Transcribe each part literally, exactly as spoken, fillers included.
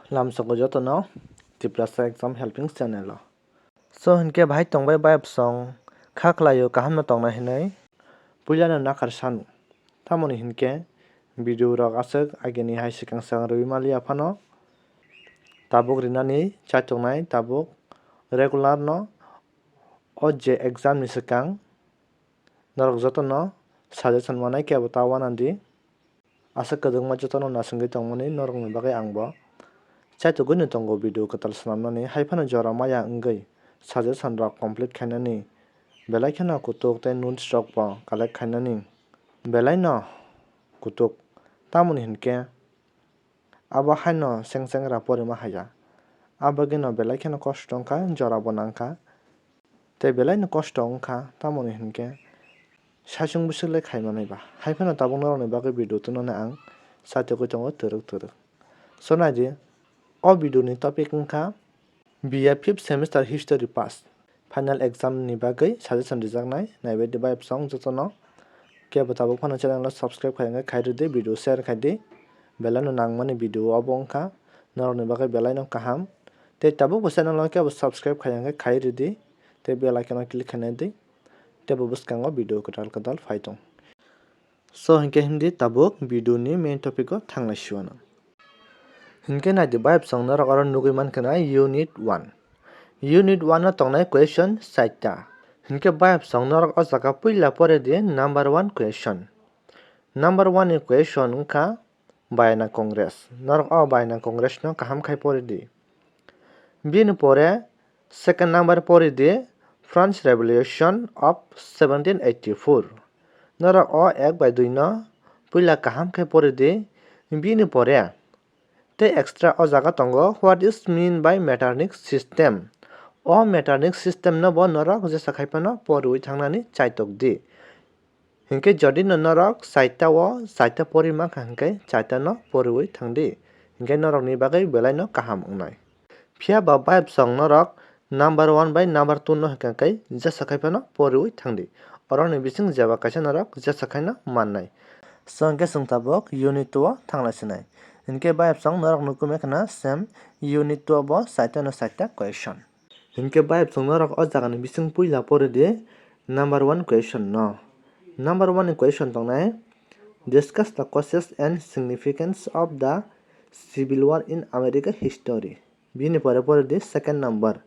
Lamsogo jotono Tiprasa Exam Helping Channel o. So hinkhe bahai tongbai bayapsong kha khlaio kaham no tongnai hinwi puilano nakhar sanu. Tamoni hinkhe video rok aswk agini hai swkang swkang rwui maliya phano tabuk rinani chaitongnai tabuk regular no o je exam ni swkang norok jotono suggestion manai kebo ta uanadi. Aswk kwdwkma jotono nasingwi tongmani norokni bagwi ang bo chaitugwino tongo video kwtal swnamnani, hai phano jora maya wngwi suggestion rok complete khainani, belai kheno kutuk tei notes rok bo collect khainani belaino kutuk. Tamoni hinkhe abo haino seng sengra porima haiya. Abagwino belai kheno kosto wngkha, jora bo nangkha. Tei belaino kosto wngkha, tamoni hinkhe saichung bwswk le khai manai ba. Hai phano tabuk norokni bagwi video twnani ang saitugwi tongo twrwk twrwk. So naidi, o video ni topic wngkha B A fifth semester history pass. Final exam ni bagwi suggestion rijaknai, naibaidi bayapsong jotono. Kebo tabuk phano channel no subscribe khai wngkha khai rwdi, video share khai di. Belaino nangmani video obo wngkha norokni bagwi belaino kaham. Tei tabukbo channel no kebo subscribe khai wngkha khai rwdi. Tei bell icon o click khainai di. Tei bo bwskango video kwtal kwtal phai tong. So hinkhe hindi tabuk video ni main topic o thanglai siwano. Hinkhe naidi bayapsong norok oro nugwi mankha na unit one. Unit one o tongnai question chaita. Hinkhe bayapsong norok o jaga puila pore di number one question. Number one ni question wngkha Bayana Congress. Norok o Bayana Congress no kaham khai pore di. Bini pore second number pore di France Revolution of seventeen eighty-four. Norok o ek bai dui no puila kaham khe pore di. Bini pore tei extra o jaga tongo, what is mean by Metternich system? O Metternich system no bo norok jesa khai phano porwi thangnani chaitok di. Hinkhe jodi no norok chaita o chaita pori mankha hinkhe chaita no poriwi thangdi, hinkhe norokni bagwi belai no kaham wngnai. Phiya ba bayapsong norok number one bai number two no hinkhe jesa khai phano poriwi thangdi. Orokni bising jeba kaisa norok jesa khai no mannai. So hinkhe chwng tabuk unit two o thanglai sinai. Hinkhe bayapsong norok nukwi mankha na same unit two o bo chaita no chaita question. Hinkhe bayapsong norok o jagani bising puila pore di number one question no. Number one ni question tongnai, discuss the causes and significance of the Civil War in America history. Bini pore pore di second number.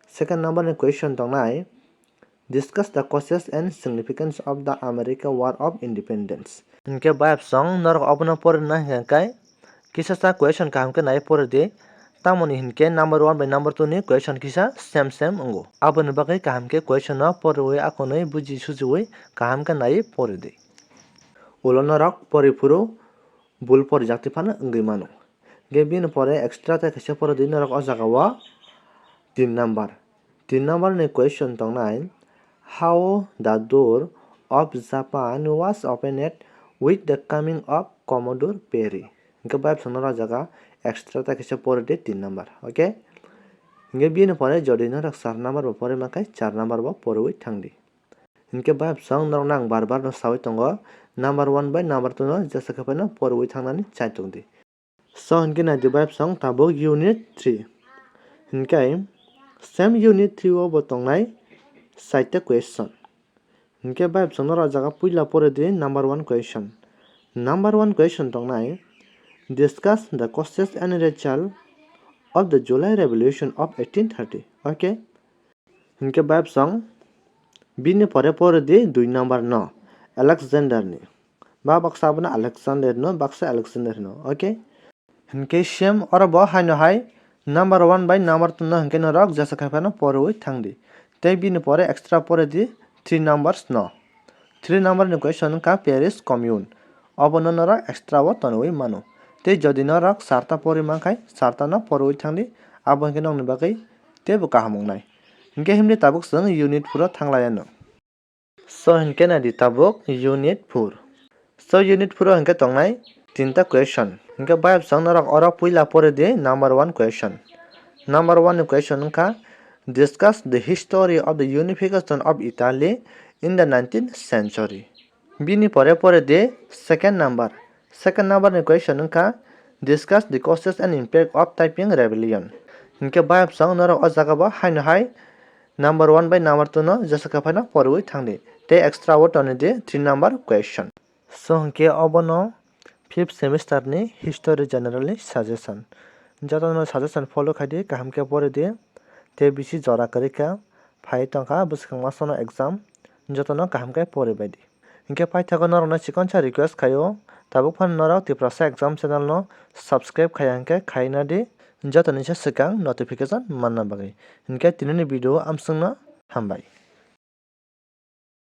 Second number ni question tongnai, discuss the causes and significance of the America War of Independence. Hinkhe bayapsong norok obono pore na hinkhe kisa sa question kaham khe nai pore di. Tamoni hinkhe number one bai number two ni question kisa same same wngo. Aboni bagwi kaham khe question no poriwi akonwi buji sujiwi kaham khe nai pore di. Ulo norok pori phuru bul porijak twi phano wngwi mano. Hinkhe bini pore extra tei kaisa pore di norok o jaga o tin number. Tin number ni question tongnai, how the door of Japan was opened with the coming of Commodore Perry? Hinkhe bayapsong norok o jaga extra tei kaisa pore di tin number. Okay? Hinkhe bini pore jodi norok char number bo pore mankhe char number bo poriwi thangdi. Hinkhe bayapsong norokno ang bar bar no sawi tongo, number one bai number two no jesa khe phano poriwi thangnani chai tongdi. So hinkhe naidi bayapsong tabuk unit three. Hinkhe same unit three o bo tongnai chaita question. Hinkhe bayapsong norok o jaga puila pore di number one question. Number one question tongnai, discuss the causes and result of the July Revolution of eighteen thirty. Okay? Hinkhe bayapsong bini pore pore di dui number no Alexander ni. Ba baksa abono Alexander no, baksa Alexander no. Okay? Hinkhe same oro bo haino hai number one bai number two no hinkhe norok jesa khai phano poriwi thangdi. Tei bini pore extra pore di three numbers no. Three number ni question wngkha Paris Commune. Obono norok extra o tonwi mano. Tei jodi norok charta pori mankhai, charta no poriwi thangdi, abo hinkhe nokni bagwi teibo kaham wngnai. Hinkhe himdi tabuk chwng unit four o thanglaiano. So hinkhe naidi tabuk unit four. So unit four o hinkhe tongnai tinta question. Hinkhe bayapsong norok oro puila pore di number one question. Number one ni question wngkha, discuss the history of the unification of Italy in the nineteenth century. Bini pore pore di second number. Second number ni question wngkha, Discuss the causes and impact of typing rebellion. Hinkhe bayapsong norok o jaga bo haino hai number one bai number two no jesa khe phaino poriwi thangdi tei extra o tonidi three number question. So hinkhe obono fifth semester ni history general ni suggestion. Jotono suggestion follow khaidi, kaham khe poridi tei bisi jora kwrwi kha phai tongkha bwswkang masano exam, jotono kaham khe poribaidi. Hinkhe paithago norokno chikonsa request khaio, tabuk phano norok Tiprasa Exam channel no subscribe khaiya hinkhe khaina di, jotoni se swkang notification manna bagwi. Hinkhe tinini video amswkno hambai.